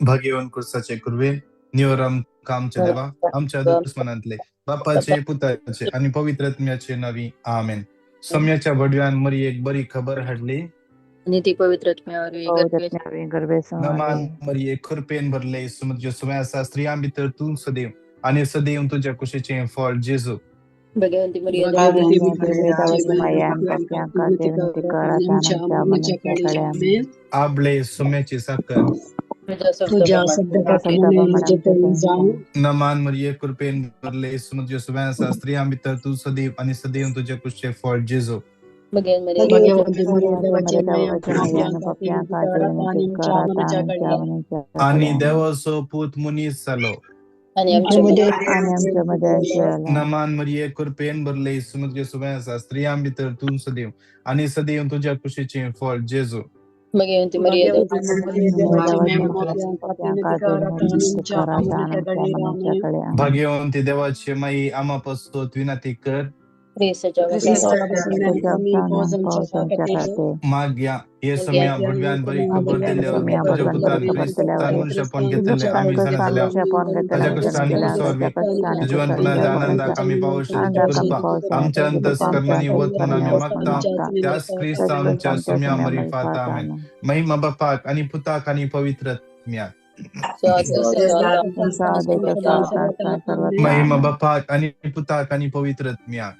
भाग्यवान कुर्साचे कुर्वे निवराम आमच्या देवा आमच्या दुस्मनांतले बापाचे पुताचे आणि पवित्र आत्म्याचे नावी आमेन. सम्याच्या भडव्यान मरी एक बरी खबर हाडली. आणि ती पवित्र आत्म्यावर नमान मरिये, खुरपेन भरले, सुमत सुम्या आसा, स्त्रियां भितर तूं सदैव आणि सदैव तुझ्या कुशीचें फळ जेजू. भगवंती मरिया, आबले सुम्याची साखर. तुझ्या शब्दाप्रमाणे. नमान मरिये, कृपेन भरले, सुमत सुम्या आसा, स्त्रियां भितर तूं सदैव आणि सदैव तुझ्या कुशीचें फळ जेजू. आणि देवाचो पूत मनीस जालो आणि आमच्या. नमान मरिये, कृपेन भरले, सुमत सुम्या आसा, स्त्रियां भितर तूं सदैव आणि सदैव तुझ्या कुशीचें फळ जेजू. भगवंती मरिया, भाग्यवंती देवाची माई, आमा पासत विनंती कर. माग्या हे सम्या भडव्यान बरी खबर दिल्या, तुझ्या पुतान क्रिस्तान मनुष्यपण घेतले आमी जाणा जाल्या, ताज्या कश्टांनी कुसवावी तुझ्या आनंदाक आमी पावोवचे तुजी कृपा आमच्या अंतस्करणांनी वत म्हणून आमी मागता, त्याच क्रिस्त आमच्या सम्या मरिफात. आमेन. महिमा बापाक आणि पुताक आणि पवित्र आत्म्याक. महिमा बापाक आणि पुताक आणि पवित्र आत्म्याक.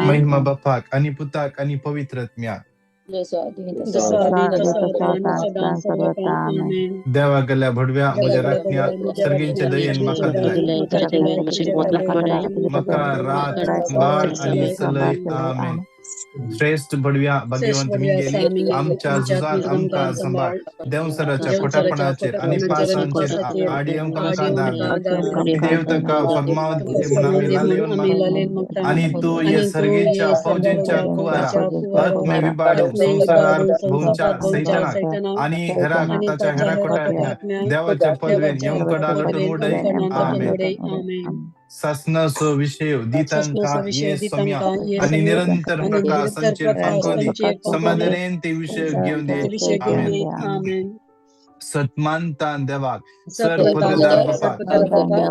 महिमा बापाक आणि पुताक आणि पवित्र आत्म्याक. देवा गेल्या भडव्या, म्हज्या राखण्या, सर्गींच्या दयेन म्हाका दिलाय म्हाका रात सांबाळ आणि चलय. आमेन. श्रेष्ठ भडव्या, भाग्यवंत मिंगेली, आमच्या झुजांत आमकां सांबाळ. देंवसराच्या खोट्यापणाचेर आनी पासांचेर आडी आमकां धाड. देव ताका फर्माव दिले म्हूण आमी लालेवन मागता, आनी तूं हे सर्गीच्या फौजेंच्या कुवारा आत्मे विबाडू संवसारार भोंवच्या सैतानाक आनी हेराक ताच्या हेरा कोट्यांतल्या देवाच्या पदवेन येवकडा लटून उडय. आमेन. सासनाचो विशय दितांका ये सम्या आणि निरंतर प्रकाशांचेर फांकोदी समाधानेन ते विशय घेवन दे. आमेन. सन्मानतान देवाक, सर पदवेदार बापाक,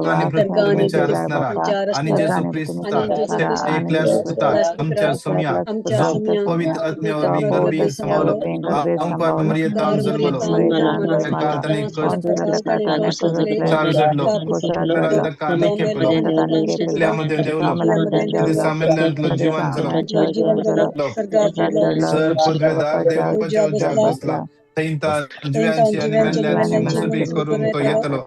आणि प्रतिमेच्या रचणाराक आणि जेसू क्रिस्ताक, त्या एकल्या सुताक आमच्या सम्या, जो पवित्र आत्म्यावरवीं गर्भीन समावलो, अंकार मरियेतान जन्मलो, ताका ताणें कश्ट चार झडलो, ताका निखेपलो, मदें देंवलो, दिसा मेल्ल्यांतलो जिवन जालो, सर पदवेदार देव बापाच्या उज्याक बसला, थंयता जिव्यांची आनी मेल्ल्यांची मुसबी करूंक तो येतलो.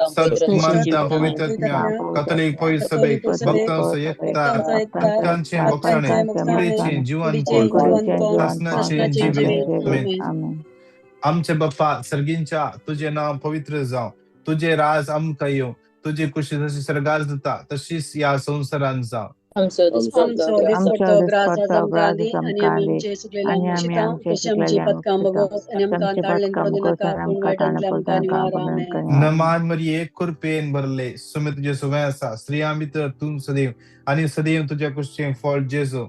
सन्मानता पवित्र आत्म्या, कथोलीक पवित्र सभेक, भक्तांचो एकचार, पातकांचें भोगसणें, कुडीचें जिवनपण, सासणाचें जिवीत. आमेन. आमचे बाप्पा सर्गींच्या, तुजें नांव पवित्र जावं, तुजें राज आमकां येवं, तुजी कुशी जशी सर्गार जाता तशीच ह्या संवसारांत जावं. आमचो दिसपट्टो ग्रास आज आमकां दी आणि आमी आमचे चुकलेल्यांक शिता, तशी आमची पथकां भोगोस आणि आमकां ताळ्ळेन पडूं नाका, पूण वायटांतले आमकां निवार. आमेन. नमान मरिये, कृपेन भरले, सुमे तुजें सुवें आसा, स्त्रियां भितर तूं सदैव आणि सदैव तुज्या कुशीचें फळ जेजू.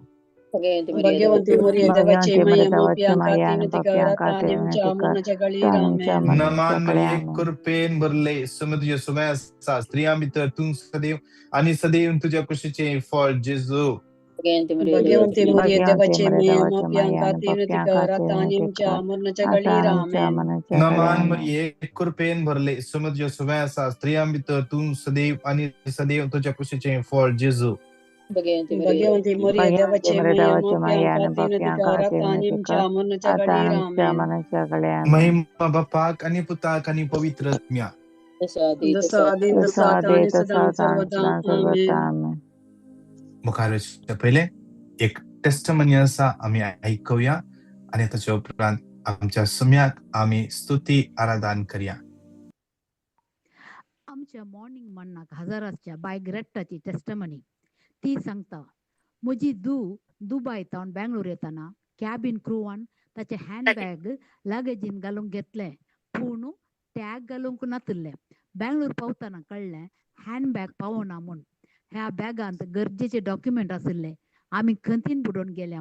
भगवंती मरिये, देवाची माया, पाप्यांखातीर विनंती कर आता आणि आमच्या मरणाच्या घडयेर. आमेन. नमान मरिये, कृपेन भरले, सुमे तुजें सुवें आसा, स्त्रियां भितर तूं सदैव आणि सदैव तुज्या कुशीचें फळ जेजू. भगवंती मरिये, देवाची माया, पाप्यांखातीर विनंती कर आता आणि आमच्या मरणाच्या घडयेर. आमेन. नमान मरिये, कृपेन भरले, सुमे तुजें सुवें आसा, स्त्रियां भितर तूं सदैव आणि सदैव तुज्या कुशीचें फळ जेजू. भगवंती मरिये, देवाची माया, पाप्यांखातीर विनंती कर आता आणि आमच्या मरणाच्या घडयेर. आमेन. महिमा बापाक आणि पुताक आणि पवित्र आत्म्याक. जसो आदीन तसो आता आणि सदां सर्वदा. आमेन. मुखार वचच्या पयलें एक टेस्टमनी आसा, आमी आयकुया आनी ताच्या उपरांत आमच्या सम्याक आमी स्तुती आराधन करया. आमच्या मॉर्निंग मन्नाक हजाराच्या बाय ग्रेट्टाची टेस्टमनी. ती सांगता, म्हजी धूव दुबाय तावन बेंगलोर येताना कॅबीन क्रुवान ताचें हँडबॅग लगेजीन घालूंक घेतलें, पूण टॅग घालूंक नातिल्लें. बेंगलोर पावतना कळ्ळें हँडबॅग पावना म्हूण. ह्या बॅगांत गरजेचे डॉक्युमेंट आशिल्ले. आमी खंतीन बुडोवन गेल्या.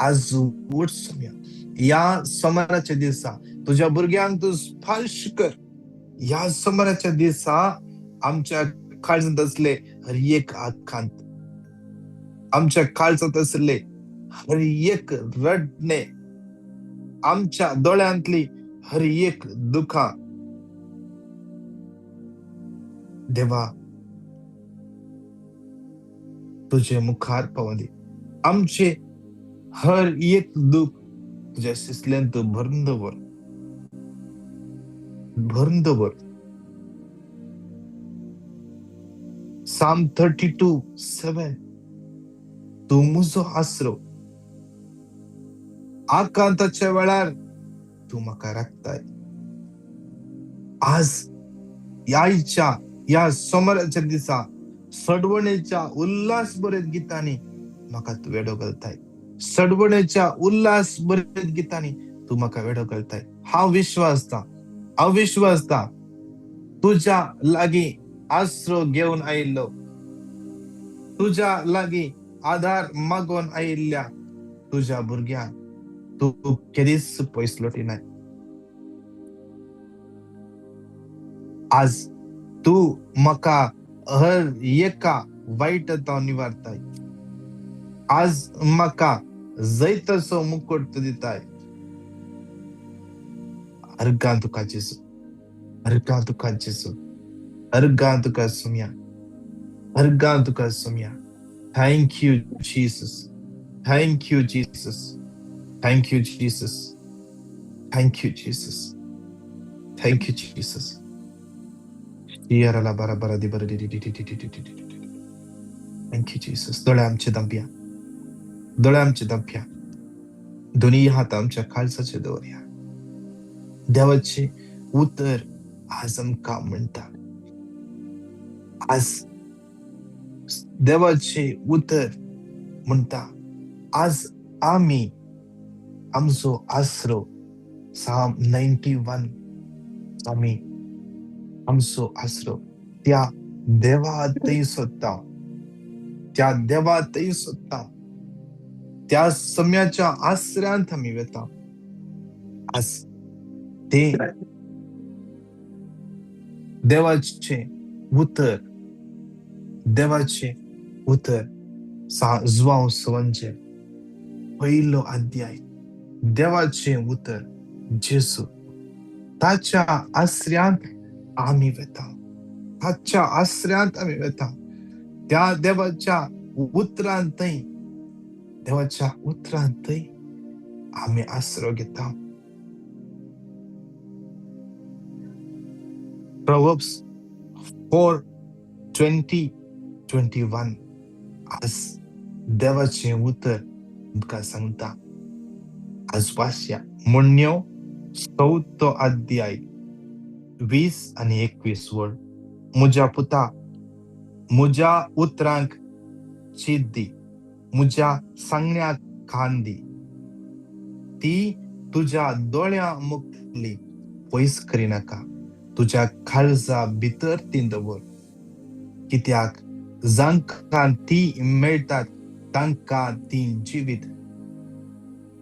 आज उठ सोम्या, ह्या सोमाराच्या दिसा तुज्या भुरग्यांक तूं स्पर्श कर. ह्या सोमाराच्या दिसा आमच्या काळजांत आसले हर एक आकांत, आमच्या काळजांत आसले हर एक रडणे, आमच्या दोळ्यांतली हर एक दुखां देवा तुझे मुखार पावली. आमचे हर एक दुख तुझ्या शिसल्यान तूं भरून दवर, भरून दवर. Psalm 32:7, तूं म्हजो आसरो, आकांताच्या वेळार तूं म्हाका राखताय. आज आयच्या ह्या सोमाराच्या दिसा सडवणेच्या उल्हास बरेत गितांनी म्हाका तूं वेडो घालताय. सडवणेच्या उल्हास बरेत गितांनी तूं म्हाका वेडो घालताय. हांव विश्वासता, हांव विश्वासता तुज्या लागीं आसरो घेवन आयिल्लो, तुज्या लागीं आधार मागोवन आयिल्ल्या तुज्या भुरग्यांक तूं केदीच पयस लोटिनाय. आज तूं म्हाका हर एका वायट तो निवारताय. आज म्हाका जैताचो मुकुट तूं दिताय. अर्गां तुका जेजू, अर्गां तुका जेजू, अर्गां तुका सोम्या, अर्गां तुका Saumya. Thank you Jesus, thank you Jesus, thank you Jesus, thank you Jesus, thank you Jesus. Thank you Jesus. दोळे आमचे दांपया, दोळे आमचे दांपया, दोनी हात आमच्या काळजाचे दवरया. देवाचे उतर आज आमकां म्हणटा, आज देवाचे उतर म्हणटा, आज आमी आमचो आसरो Psalm 91 आमी आमचो आसरो त्या देवा थंय सोदता, त्या देवा थंय सोदता, त्या सम्याच्या आसऱ्यांत आमी वेता. आज ते देवाचे उतर, देवाचे उतर जुवांव सवनचे पयलो अध्याय, देवाचे उतर जेजू, ताच्या आसऱ्यांत आमी वेता, ताच्या आसऱ्यांत आमी वेता. त्या देवाच्या उतरान थंय, देवाच्या उतरान थंय आमी आसरो घेता. Proverbs 4:20-21 आज देवाचें उतर आमकां सांगता. आज वाचया म्हण्ण्यो 4 अध्याय 20 आनी 21 वळ. म्हज्या पुता, म्हज्या उतरांक चीत दी, म्हज्या सांगण्याक कान दी, ती तुज्या दोळ्यां मुखली पयस करिनाका, तुज्या काळजा भितर ती दवर. कित्याक जांकां ती मेळटात तांकां ती जिवीत,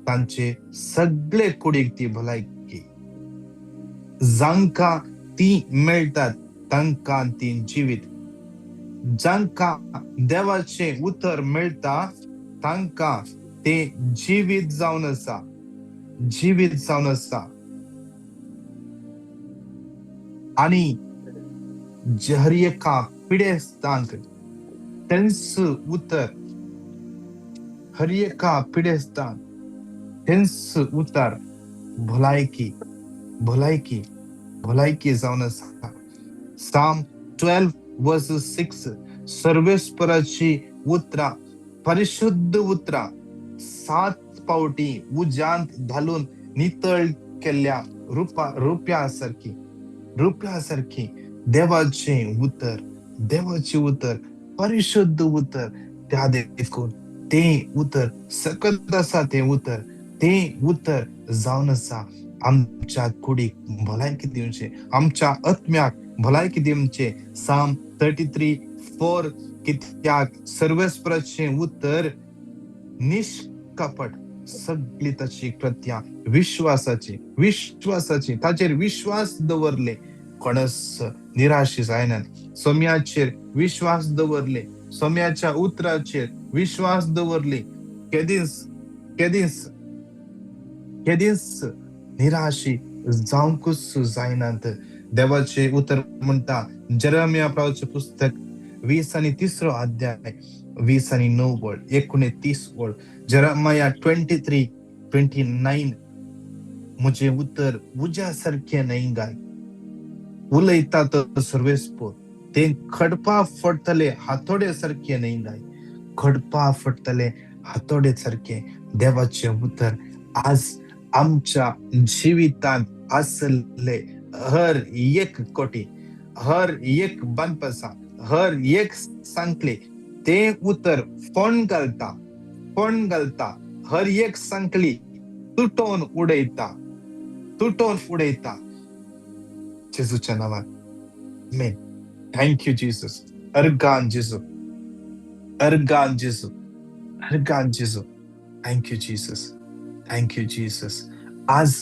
तांचे सगळे कुडीक ती भलायकी. जांकां ती मेळटात तांकां ती जिवीत. जांकां देवाचें उतर मेळटा तांकां ते जिवीत जावन आसा, जिवीत जावन आसा. आनी हर एका पिडेस्तांक तेंच उतर, हर एका पिडेस्तांक तेंच उतर भलायकी, भलायकी, भलायकी जावन आसा. Psalm 12:6 सर्वेस्पराची उतरां, परिशुद्ध उतरां 7 पावटी उज्यांत घालून नितळ केल्ल्या रुप्या सारकी, रुप्या सारकी देवाचें उतर, देवाचें उतर परिशुद्ध उतर. त्या देखून तें उतर सकत आसा, तें उतर, तें उतर जावन आसा आमच्या कुडीक भलायकी दिवचें, आमच्या आत्म्याक भलायकी दिवचें. Psalm 33:4 कित्याक सर्वेस्पराचें उतर निष्कपट, सगळी ताची कृत्या विश्वासाची विश्वासाची, ताचेर विश्वास दवरले कोणच निराशी जायना. सोम्याचेर विश्वास दवरले, सोम्याच्या उतराचेर विश्वास दवरले, केदींच केदींच केदींच निराशी जावंकूच जायनात. देवाचे उतर म्हणटा जेरेमिया प्रवाचे पुस्तक 23 अध्याय 29 वळ 29 वळ, जेरेमिया 23:29, म्हजें उतर उज्या सारकें न्हय गाय, उलयता तो सर्वेस्पोर, ते खडपा फडटले हातोडे सारकें न्हय गाय, खडपा फडटले हातोडे सारकें. देवाचें उतर आज आमच्या जिवितांत आसले हर एक कोटी, हर एक बांदपासा, हर एक सांगले ते उतर फोण घालता, फोण घालता, हर एक सांगली तुटोवन उडयता, तुटोवन उडयता जेजूच्या नांवान. आमेन. Thank you Jesus. अर्गान जेजू, अर्गान जेजू, अर्गान जेजू. Thank you Jesus, thank you Jesus. आज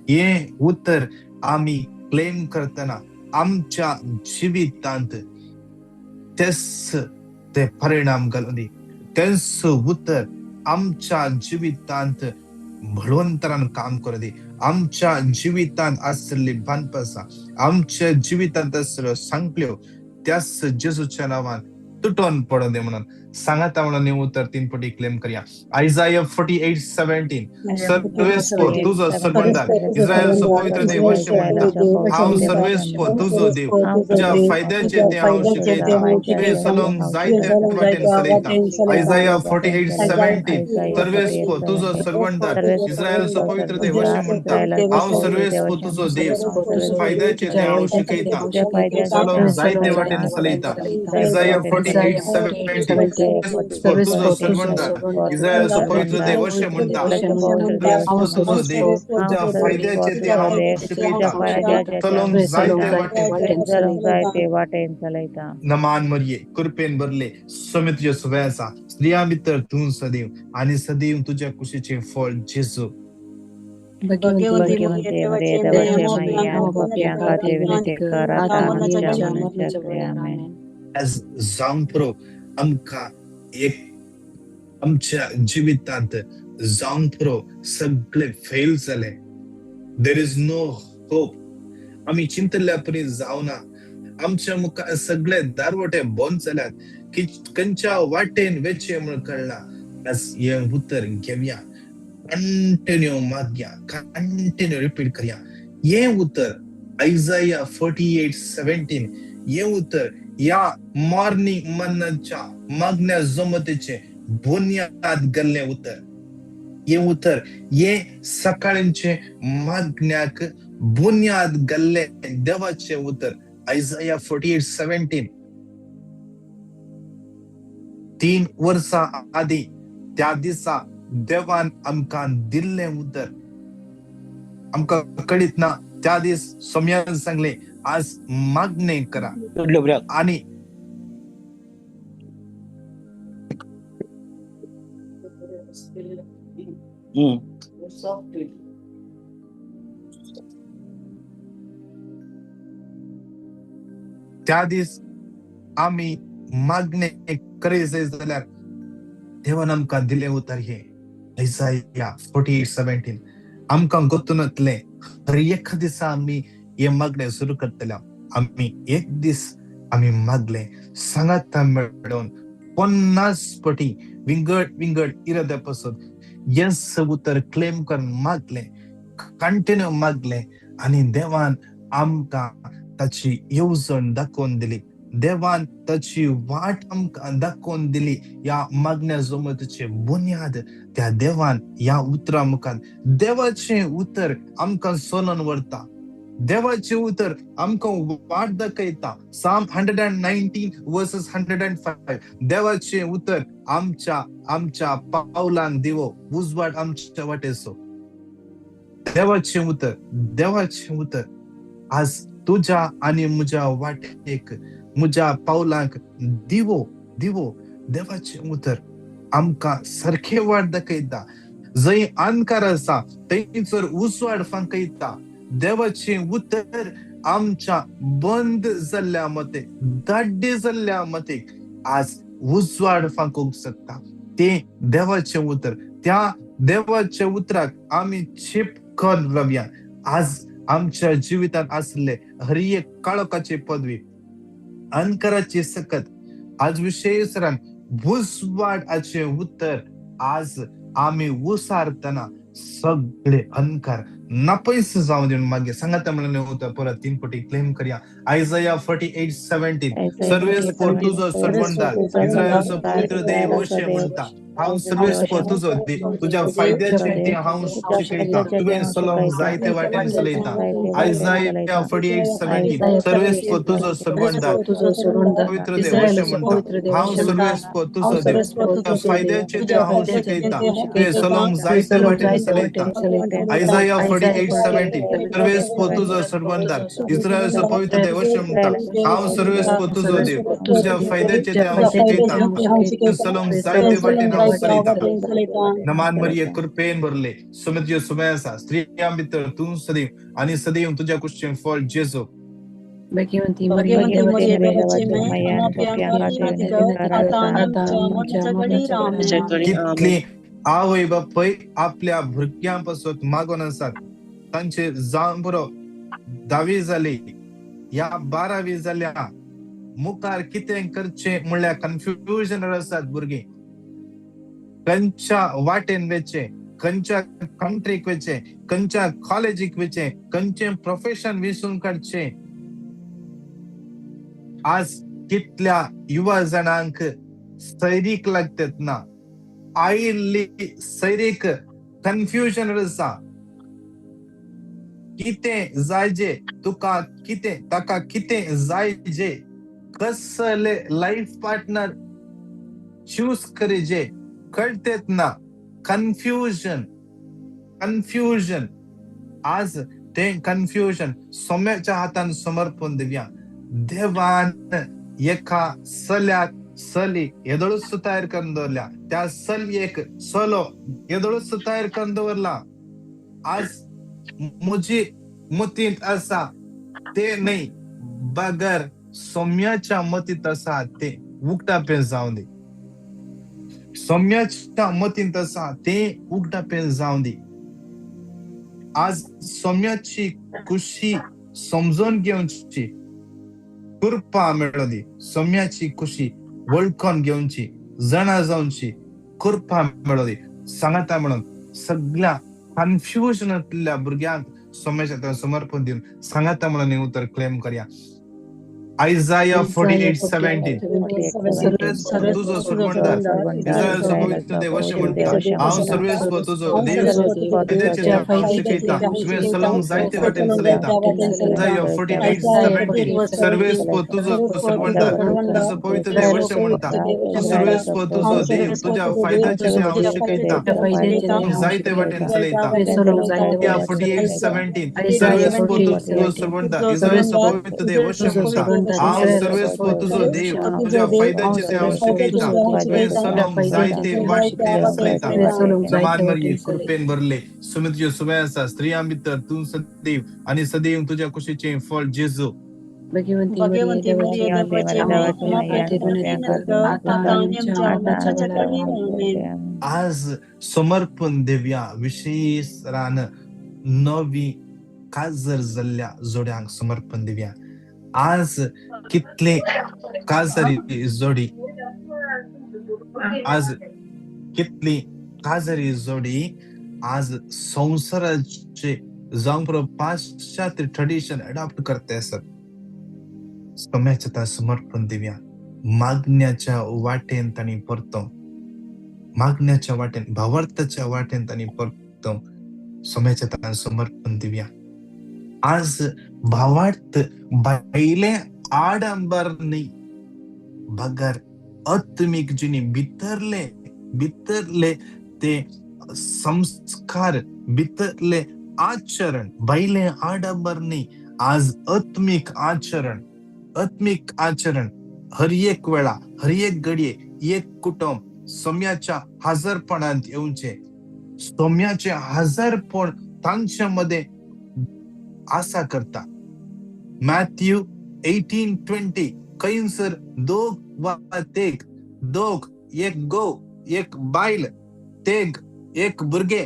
हे उतर आमी क्लेम करतना आमच्या जिवितांत तेच ते परिणाम घालून दी, तेच उतर आमच्या जिवितांत बळवंतरान काम करूं दी. आमच्या जिवितांत आसली बांदपासा, आमच्या जिवितांत आसल्यो सांगल्यो त्याच जेजूच्या नांवान तुटोन पडूं दी म्हणून सांगाता म्हणून हे उतर 3 पटी क्लेम करया. आयजाया 48:17, सर्वेस्पोर तुजो सर्वंदार इस्रायलचो पवित्र देव अशें म्हणटा, हांव सर्वेस्पोर तुजो देव, तुज्या फायद्याचे तें हांव शिकयता, तुवें चलोवंक जायते वाटेन चलयता. आयजाया 48:17, सर्वेस्पोर तुजो सर्वंदार इस्रायलचो पवित्र देव अशें म्हणटा, हांव सर्वेस्पोर तुजो देव, फायद्याचे तें हांव शिकयता, चलोवंक जायते वाटेन चलयता. आयजाया 48:17, तुजो सर्वंदार इस्रायलचो पवित्र देव अशें म्हणटा, तुजो देव, तुज्या फायद्याचे तें हांव शिकयता, चलोवंक जायते वाटेन चलयता. नमान मरये, कृपेन भरले, स्वामी तुज्या सुवे आसा, स्त्रियां भितर तूं सदैव आनी सदैव तुज्या कुशीचें फळ जेजू. जावंक पुरो आमकां एक आमच्या जिवितांत जावंक पुरो सगळे फेल जाले, there is no hope. आमी चिंतल्या परी जावना, आमच्या मुखार सगळे दारवटे बंद जाल्यात, की खंयच्या वाटेन वेचें म्हूण कळना. आज हें उतर घेवया, कंटिन्यू मागया, कंटिन्यू रिपीट करया हें उतर. आयजाया 48:17 हें उतर ह्या मॉर्निंग मनाच्या मागण्या जमतेचे बुन्याद घाल्लें उतर. हें उतर हें सकाळचे मागण्याक बुन्याद घाल्लें देवाचें उतर. आयजाया 48:17. 3 वर्सां आदीं त्या दिसा देवान आमकां दिल्लें उतर आमकां कळीत ना. त्या दीस सोम्यान सांगलें आज मागणें करा आनी त्या दीस आमी मागणें करीत जाय जाल्यार देवान आमकां दिलें उतर हें आयजाया 48:17. आमकां गोतूनातलें हर एक दिसा आमी हें मागणें सुरू करतले. आमी एक दीस आमी मागलें सांगाता मेळोवन 50 पटी विंगड विंगड इराद्या पासून हें उतर क्लेम करून मागलें, कंटिन्यू मागलें आनी देवान आमकां ताची येवजण दाखोवन दिली, देवान ताची वाट आमकां दाखोवन दिली. ह्या मागण्या जमतीचे बुन्याद त्या देवान ह्या उतरा मुखार देवाचें उतर आमकां चलोवन व्हरता, देवाचें उतर आमकां वाट दाखयता. Psalm 119 verses 105, देवाचें उतर आमच्या आमच्या पावलांक दिवो, उजवाड आमच्या वाटेचो. देवाचें उतर, देवाचें उतर आज तुज्या आनी म्हज्या वाटेक, म्हज्या पावलांक दिवो दिवो. देवाचें उतर आमकां सारकें वाट दाखयता. जंय अंधकार आसा थंयसर उजवाड फांकयता. देवाचें उतर आमच्या बंद जाल्ल्या मतेक, दाड्डे जाल्ल्या मतेक आज उजवाड फांकूंक शकता. तें देवाचें उतर. त्या देवाच्या उतराक आमी चिपकून रावया. आज आमच्या जिवितांत आसले हर एक काळोखाची पदवी, अंधकाराची सकत आज विशेषरान उजवाडाचें उतर आज आमी उसारतना सगळे अंधकार नापयस जावं दी. मागीर सांगाता म्हणलें उतर परत 3 पटी क्लेम करया. आयजया 48:17, सर्वेस्पर तुजो सर्वंदार, इस्रायलाचो पवित्र देव अशें म्हणटा, हांव सर्वेस्पर तुजो देव, तुज्या फायद्याचें तें हांव शिकयतां, तुवें चलोवंक जायते वाटेन चलयता. आयजया 48:17, सर्वेस्पर तुजो सर्वंदार, पवित्र देव अशें म्हणटा, हांव सर्वेस्पर तुजो देव, तुज्या फायद्याचें तें हांव शिकयतां, तुवें चलोवंक जायते वाटेन चलयता. आयजया 48:17, सर्वेस्पर तुजो सर्वंदार, इस्रायलाचो पवित्र देव अशें म्हणटा, हांव सर्वेस्पर तुजो देव, तुज्या फायद्याचें तें हांव शिकयतां, तुवें चलोवंक जायते वाटेन हांव चलयता. नमान मरिये कृपेन भरले, सुमित्यो सुमे आसा, स्त्रियां भितर तूं सदैव आनी सदैव तुज्या कुशीचें फळ जेजू. भाग्यवंती मरिये देवाची माय, कितली आवय बापूय आपल्या भुरग्यां पासून मागून आसात, तांचे जावन पुरो 10वी जाली या 12वी जाल्या, मुखार कितें करचें म्हणल्यार कन्फ्युजन आसात भुरगीं. खंयच्या वाटेन वचचें, खंयच्या कंट्रीक वचचें, खंयच्या कॉलेजीक वचचें, खंयचें प्रोफेशन वेंचून काडचें. आज कितल्या युवा जाणांक सैरीक लागतात ना, आयिल्ली सैरीक कन्फ्युजन आसा. कितें जायजे तुका, कितें ताका, कितें जायजे, कसले लायफ पार्टनर चूज करीजे कळतेत ना. Confusion, confusion. आज तें कन्फ्युजन सोम्याच्या हातान समर्पण दिवया. देवान एका सल्याक सली येदोळूच तयार करून दवरल्या, त्या सलयेक सलो येदोळूच तयार करून दवरला. आज म्हजी मतींत आसा ते न्हय, बगर सोम्याच्या मतींत आसा ते उक्तापें जावं दी. सोम्याच्या मतींत आसा ते उक्तापें जावं दी. आज सोम्याची खुशी समजून घेवची कृपा मेळों दी. सोम्याची खुशी वळखून घेवची, जाणा जावची कृपा मेळों दी. सांगाता म्हणून सगळ्या कन्फ्युजनांतल्या भुरग्यांक सोम्याच्या समर्पण दिवन सांगाता म्हणून हें उतर क्लेम करया. आयजाया 48:17, तुजो सर्वंदार, इस्रायलाचो पवित्र देव अशें म्हणटा, हांव सर्वेस्पर तुजो देव, फायद्याचें तें हांव शिकयतां, तुवें चलोवंक जायते वाटेन चलयता. आयजाया 48:17, सर्वेस्पर तुजो सर्वंदार, तुजो पवित्र देव अशें म्हणटा, तूं सर्वेस्पर तुजो देव, तुज्या फायद्याचें तें हांव शिकयतां, जायते वाटेन चलयता. 48:17, सर्वेस्पर तुजो सर्वंदार, इस्रायलाचो पवित्र देव अशें म्हणटा, हांव सर्वेस्पर तुजो देव, तुज्या फायद्याचें तें हांव शिकयतां, तुवें चलोवंक जायते वाटेन चलयता. नमान मरिये कृपेन भरले, सुमित्यो सुमे आसा, स्त्रियां भितर तूं सदैव आनी सदैव तुज्या कुशीचें फळ जेजू. भाग्यवंती मरिये देवाची माय, आज समर्पण दिवया. विशेष रान नवी काजर जाल्ल्या जोड्यांक समर्पण दिवया. आज कितले काजरी जोडी, आज कितली काजरी जोडी आज संवसाराचे जावं पाश्चात्य ट्रेडिशन अडॉप्ट करते आसत. सोम्याच्या समर्पण दिवया. मागण्याच्या वाटेन तांणी परतो, मागण्याच्या वाटेन, भावार्थाच्या वाटेन तांणी परतो. सोम्याच्या समर्पण दिवया. आज भावार्थ भायले आडंबर न्ही, बगर आत्मीक जिणी भितरले भितरले ते संस्कार, भितरले आचरण, भायले आडंबर न्ही, आज आत्मीक आचरण, आत्मीक आचरण हर एक वेळा, हर एक घडये एक कुटुंब सोम्याच्या हजरपणांत येवचें. सोम्याचे हजारपण तांच्या मध्ये आसा करता. मॅथ्यू 18:20 खंयसर दोग वा तेग, दोग एक गो एक बायल, तेग एक भुरगे,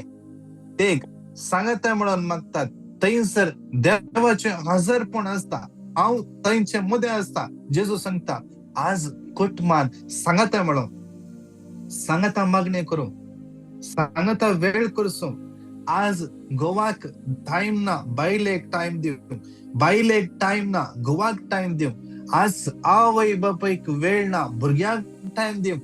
तेग सांगता म्हणून मागतात, थंयसर देवाचे हजारपण आसता. हांव थंयचे मदें आसता. जेजू सांगता आज कुटमान सांगता म्हणून, सांगता मागणें करूं, सांगता वेळ करसूं. आज गोवाक टायम ना, बायलेक टायम दिवंक, बायलेक टायम ना, गोवाक टायम दिवंक. आज आवय बापायक वेळ ना, भुरग्यांक टायम दिवंक.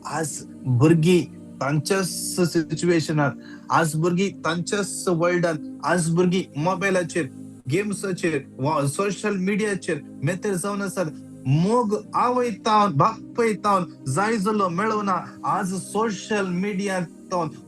आज भुरगीं तांच्याच सिच्युएशनार, आज भुरगीं तांच्याच वर्ल्डान, आज भुरगीं मोबायलाचेर, गेम्साचेर, सोशल मिडियाचेर मेतेर जावन आसात. मोग आवय तावन बापाय तावन जाय जालो मेळना. आज सोशल मिडियान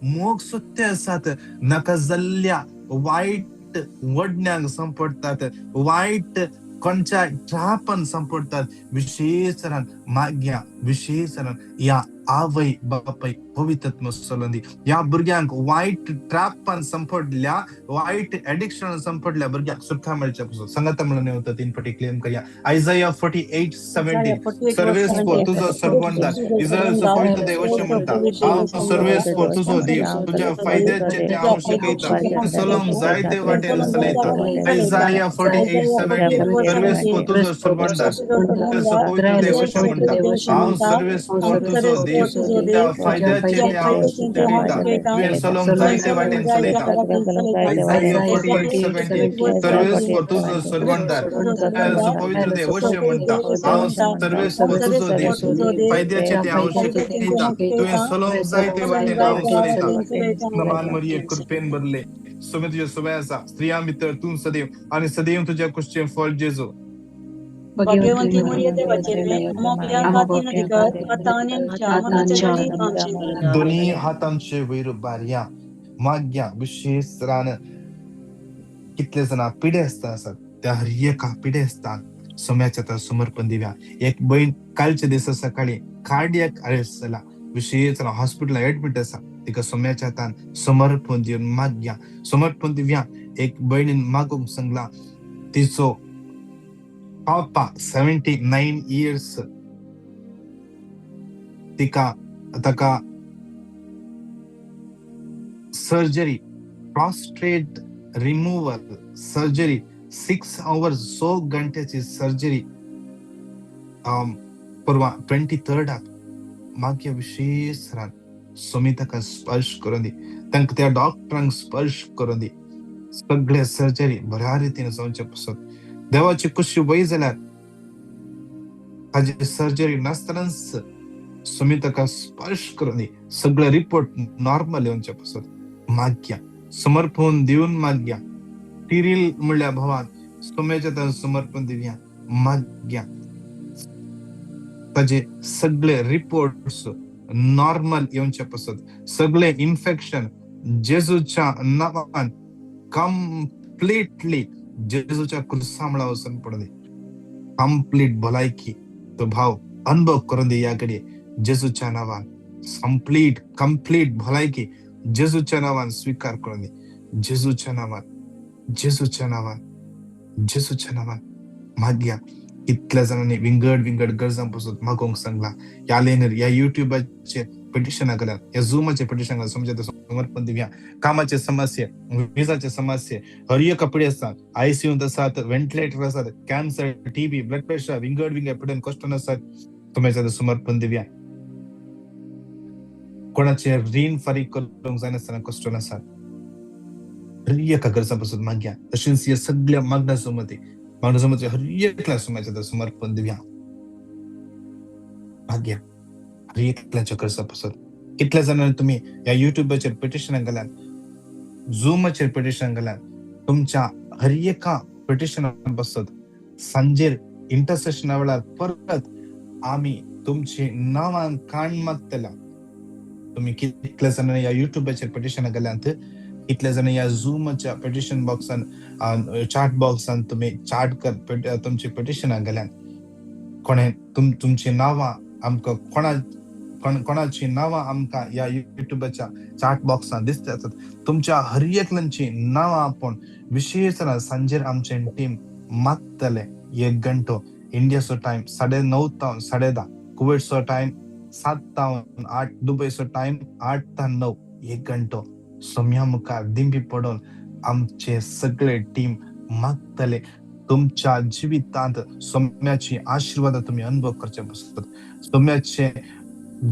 मोग सोदते आसात. नाका जाल्ल्या वायट वडण्यांक सांपडटात, वायट कोणच्या ट्रापान सांपडटात. विशेष माग्या, विशेष ह्या आवय बापाय पवित्र चलोंदी. ह्या भुरग्यांक वायट ट्रापान सांपडल्या, वायट एडिक्शन सांपडल्या भुरग्यांक सुटका मेळच्या पसून सांगता म्हणून येवता. 3 फावटी क्लेम करया. आयझाया 48:17 सर्वेस्पोर तुजो सर्वंदार, इस्रायलचो पवित्र देव अशें म्हणटा, हांव सर्वेस्पोर तुजो देव, तुज्या फायद्याचें तें हांव शिकयता, चलोवंक जाय ते वाटेन चलयता. आयझाया 48:17 सर्वेस्पोर तुजो सर्वंदार, इस्रायलचो पवित्र देव अशें म्हणटा, हांव सर्वेस्पोर तुजो देव, तुज्या फायद्याचें तें हांव शिकयता, तुवें चलोवंक जाय ते वाटेन चलयता. आयझाया 48:17 सर्वेस्पोर तुजो सर्वंदार, इस्रायलचो पवित्र देव अशें म्हणटा, हांव सर्वेस्पोर तुजो देव, फायद्याचें तें हांव शिकयता, तुवें चलोवंक जाय ते वाटेन हांव चलयता. नमान मरिये कृपेन भरले, सोमे तुज्या सोबे आसा, स्त्रियां भितर तूं सदैव आनी सदैव तुज्या कुशचें फळ जेजू. भगवंती मरिये देवाचे आम्हा पाप्यांखातीर आता आनी आमच्या मरणाच्या वेळी आमचे. दोन्ही हातांचे वयर बारया माग्या. विशेष रान कितले जाणां पिडेस्त आसात, त्या हर एका पिडेस्ताक सोम्याच्या आतां समर्पण दिव्या. एक बहीण कालच्या दिसा सकाळी कार्डियक अरेस्ट जाला, विशेष हॉस्पिटलान एडमीट आसा, तिका सोम्याच्या हातान समर्पण दिवन माग्या, समर्पण दिव्या. एक भयणीन मागूंक सांगला, तिचो पापा 79 इयर्स, तिका ताका surgery, prostate removal surgery, 6 hours 6 घंट्याची surgery परवा 23 मागीर विशेष रात सोमी ताका स्पर्श करून दी, तांकां त्या डॉक्टरांक स्पर्श करून दी, सगळे सर्जरी बऱ्या रितीन जावचे पसत. देवाची कुशी वय जाल्यार ताजी सर्जरी नासतनाच सोमी ताका स्पर्श करून दी, सगळे रिपोर्ट नॉर्मल येवचे पसत. माग्या समर्पण दिवन माग्या. टिरील म्हणल्या भावान सोम्याच्या समर्पण दिवया. माग्या ताजे सगळे रिपोर्ट्स नॉर्मल येवचे पसत, सगळे इन्फेक्शन जेजूच्या नांवान कंप्लिटली जेजूच्या क्रुसामळा वचून पडूं दी. कंप्लीट भलायकी तो भाव अनुभव करून दी ह्या घडये जेजूच्या नांवान. कंप्लीट कंप्लीट भलायकी जेजूच्या नांवान स्वीकार करून दी. जेजूच्या नांवान, जेजूच्या नांवान, जेजूच्या नांवान मागया. कितल्या जाणांनी विंगड विंगड गरजां पसून मागोवंक सांगला. ह्या लेनर ह्या युट्यूबाचेर पिटिशनां घालात, ह्या झुमाचेर पिटिशन घालात, समजा समर्पण दिवया. कामाचे समस्ये, विजाचे समस्ये, हर एक कपडे आसात, आयसीयूंत आसात, व्हेंटिलेटर आसात, कॅन्सर, टीबी, ब्लड प्रेशर, विंगड विंगड पडेन कश्ट आसात, तुमच्या समर्पण दिवया. कोणाचे रीण फारीक करूंक जायनासतना कश्ट आसात, हर एका गरजां पसून मागया. तशेंच ह्या सगळ्या मागण्या सुमती मागण्या सुमती हर एकल्या सुमाच्या समर्पण दिवया. मागया हर एकल्याच्या गरजां पसून. कितल्या जाणांनी तुमी ह्या युट्यूबाचेर पिटिशनां घालात, झुमाचेर पिटिशन घालात, तुमच्या हर एका पिटिशना पासत सांजेर इंटरसेशना वेळार परत आमी तुमची नांवां काण मागतल्या. तुमी कितल्या जाणांनी ह्या युट्यूबाचेर पिटिशनां घाल्यात, कितले जाण ह्या झुमाच्या पिटिशन बॉक्सान, चाट बॉक्सान तुमी चाट कर तुमची पिटिशनां घाल्यात. कोणें तुमची नांवां आमकां कोणा कोणाची नांवां आमकां ह्या युट्यूबाच्या चाट बॉक्सान दिसता आसत, तुमच्या हर एकल्यांची नांवां आपोवन विशेश सांजेर आमचे टीम मागतले. 1 घंटो इंडियाचो टायम 9:30 तावन 10:30, कुवेटचो टायम 7 तावन 8, दुबयचो टायम 8 तावन 9. 1 घंटो सोम्या मुखार दिंबी पडून आमचे सगळे टीम मागतले. तुमच्या जिवितांत सोम्याची आशीर्वाद तुमी अनुभव करचे पसत, सोम्याचे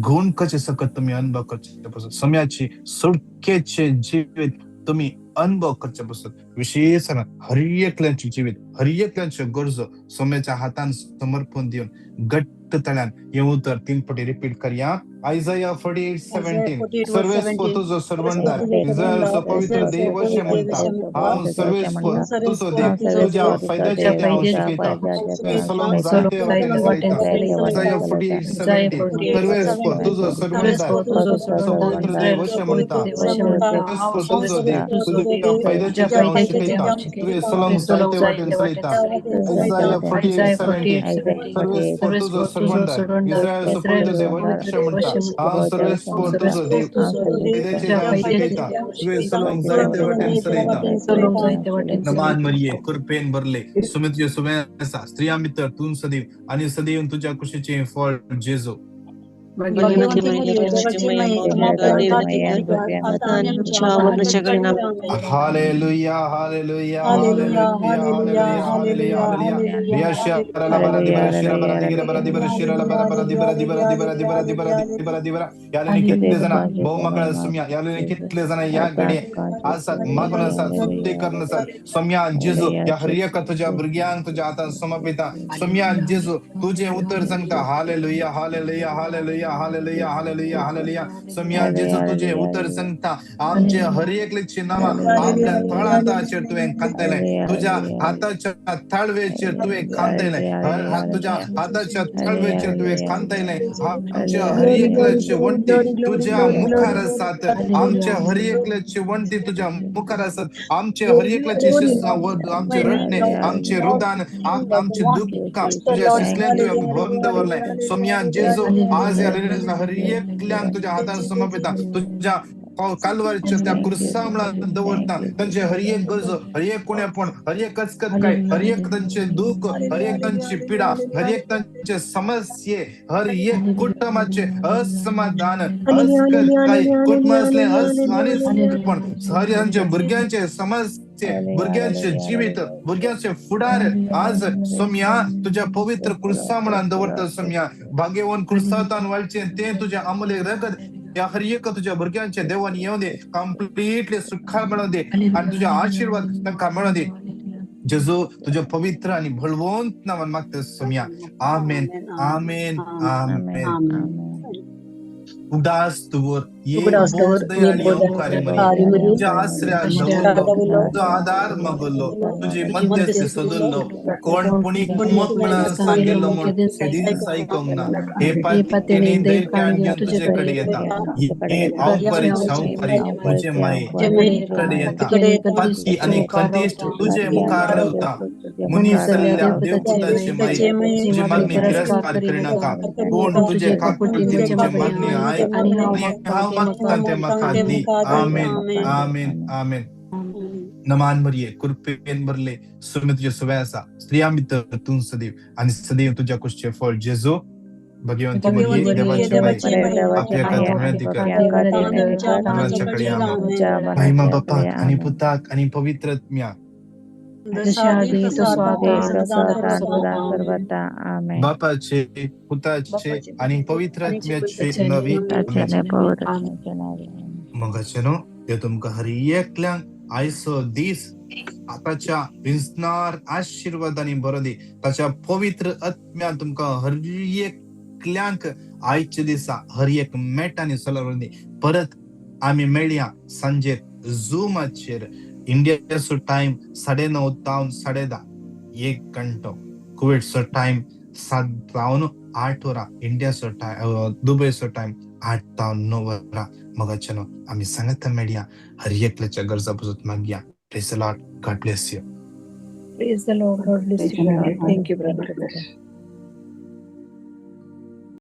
गुण कशे सकत तुमी अनुभव करचे पसत, सोम्याची सुटकेचे जिवीत तुमी अनुभव करचे पसत. विशेष हर एकल्याचे जिवीत, हर एकल्याच्यो गरजो सोम्याच्या हातान समर्पण दिवन घट्ट तळ्यान हे उतर 3 पटी रिपीट करया. आयजाया 48:17, सर्वेस्पो तुजो सर्वंदार, इस्रायलचो पवित्र देव अशें म्हणटा, हांव सर्वेस्पो तुजो देव, तुज्या फायद्याचें तें हांव शिकयता, तुवें चलोवंक जायते वाटेन चलयता. आयजाया 48:17, सर्वेस्पो तुजो सर्वंदार, तुजो पवित्र देव अशें म्हणटा, सर्वेस्पो तुजो देव, तुज्या फायद्याचें तें हांव शिकयता, तुवें चलोवंक जायते वाटेन चलयता. आयजाया 48:17, सर्वेस्पो तुजो सर्वंदार, इस्रायलचो पवित्र देव अशें म्हणटा, हांव सर्वेस्पो तुजो देव, फायद्याचें हांव शिकयता, तुवें चलोवंक जायते वाटेन चलयता. नमान मरिये, कृपेन भरले, सुमित्र्यो सुवें आसा, स्त्रियां भितर तूं सदैव आनी सदैव तुज्या कुशीचें फळ जेजू. Hallelujah, hallelujah, hallelujah, hallelujah, hallelujah, hallelujah. कितले जण बहुमकळ सुम्या याले कितले जण या घडये आसात मागून आसात शुद्धीकरण आसात. सोम्या जेजू ह्या हर एका तुज्या भुरग्यांक तुज्या हातान समर्पिता. सोम्या जेजू तुजें उतर सांगता. Hallelujah, hallelujah, hallelujah, hallelujah, hallelujah, hallelujah. Saumya जेजू तुजें उतर सांगता आमचे हर एकल्याची नांवां आपल्या तळहाताचेर तुवें खांतलें, तुज्या हाताच्या ताळवेचेर तुवें खांतलें, तुज्या हाताच्या ताळवेचेर तुवें खांतलें. आमच्या हर एकल्याची वण्टी तुज्या मुखार आसात, आमच्या हर एकल्याची वण्टी तुज्या मुखार आसात. आमचे हर एकल्याचे आमचे रडणे, आमचे रुदान, आमचे दुख्खां तुज्या शिसल्यान तुवें भरून दवरलें. सोम्या जेजू आज ह्या हर एकल्यांक तुज्या हातान समर्पिता, तुज्या कालवारीच्या त्या कुर्सा मुळान दवरता. तांचे हर एक गरजो, हर एक कुणेपण, हर एक कचकचकाय, हर एक तांचे दुःख, हर एक तांची पिडा, हर एक तांचे समस्ये, हर एक कुटुंबाचे असमाधान, अस्कतकाय, कुटुंबांतलें अनिश्चितपण, हर तांच्या भुरग्यांचे समस्ये, भुरग्यांचे जिवीत, भुरग्यांचे फुडार आज सोम्या तुज्या पवित्र कुर्सा मुळान दवरता. सोम्या भाग्यवन कुर्सातान वाळचें तें तुज्या अमूल्य रगत ह्या हर एक तुज्या भुरग्यांचे देवान येवं दे, कंप्लिटली सुटका मेळों दे आनी तुजे आशिर्वाद तांकां मेळों दे. जेजू तुज्या पवित्र आनी बळवंत नांवान मागता सोम्या. आमेन, आमेन, आमेन. उदास दवर तुज्या आसऱ्याक दवरलो, तुजो आदार मागल्लो, तुजी मध्यस्थी सोदल्लो, कोण पुणी कुमक म्हणून सांगिल्लो म्हूण केदींच आयकूंक ना. हे पातयेनी धैर्यान घेवन तुजे कडेन येता, हे हांव परी हांव परी म्हजे माये कडेन येता. पातकी आनी खंतीश्ट तुजे मुखार रावता. मनीस जाल्ल्या देवपुताची माये तुजी मागणी तिरस्कार करिनाका, पूण तुजे काकुळटीन तुजी मागणी आयक हांव मागता तें म्हाका दी. आमेन, आमेन, आमेन. नमान मरिये, कृपेन भरले, सुमी तुजे सुवे आसा, स्त्रियां भितर तूं सदैव आनी सदैव तुज्या कुशीचें फळ जेजू. भगवंती मरिये, देवाची माये, आपल्या खातीर विनंती कर मरणाच्या घडये. महिमा बापाक आनी पुताक आनी पवित्र आत्म्याक. बापाचे, पुताचे आनी पवित्र आत्म्याचे नवी. मोगाचे न्हू, देव तुमकां हर एकल्यांक आयचो दीस ताच्या विंचणार आशिर्वादांनी बरो दी. ताच्या पवित्र आत्म्यान तुमकां हर एकल्यांक आयच्या दिसा हर एक मेटांनी चलवूं दी. परत आमी मेळया सांजेर झुमाचेर. इंडियाचो टायम 9:30 तावन 10:30, 1 घंटो. कुवेटचो टायम 7 तावन 8 वरां, इंडियाचो टायम दुबयचो टायम 8 तावन 9 वरां. मोगाचे न्हू, आमी सांगता मेळया. हर एकल्याच्या गरजा पसून मागया. Praise the Lord. God bless you. Praise the Lord. God bless you. Thank you, brother.